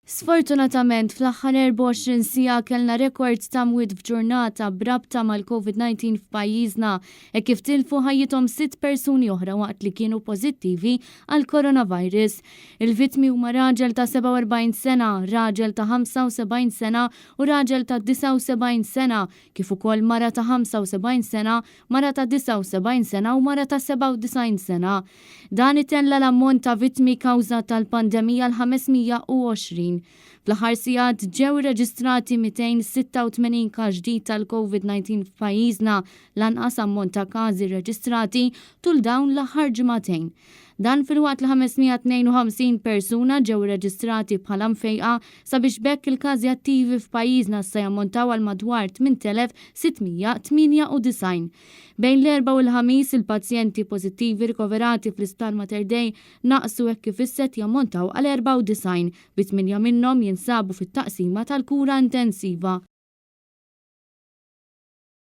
Sfortunatament, fl-aħħar 24 siegħa kellna rekord ta' mwiet f'ġurnata b'rabta mal-COVID-19 f'pajjiżna hekk kif tilfu ħajjithom sitt persuni oħra waqt li kienu pożittivi għall-coronavirus. Il-vittmi huma raġel ta' 47 sena, raġel ta' 75 sena u raġel ta' 79 sena, kif ukoll mara ta' 75 sena, mara ta' 79 sena u mara ta' 97 sena. Dan itella' l-ammont ta' vittmi kawża tal-pandemija għal 520. Fl-aħħar sigħat ġew irreġistrati 286 każ ġdid tal-Covid-19 f'pajjiżna, l-anqas ammont ta' każi rreġistrati tul dawn l-aħħar ġimagħtejn. Dan filwaqt li 552 persuna ġew irreġistrati bħala mfejqa sabiex b'hekk il-każi attivi f'pajjiżna issa jammontaw għal madwar 8,698. Bejn l-Erbgħa u l-Ħamis, il-pazjenti pożittivi rikoverati fl-Isptar Mater Dei naqsu hekk kif issa qed jammontaw għal 94, bi tmienja minnhom jinsabu fit-taqsima tal-kura intensiva.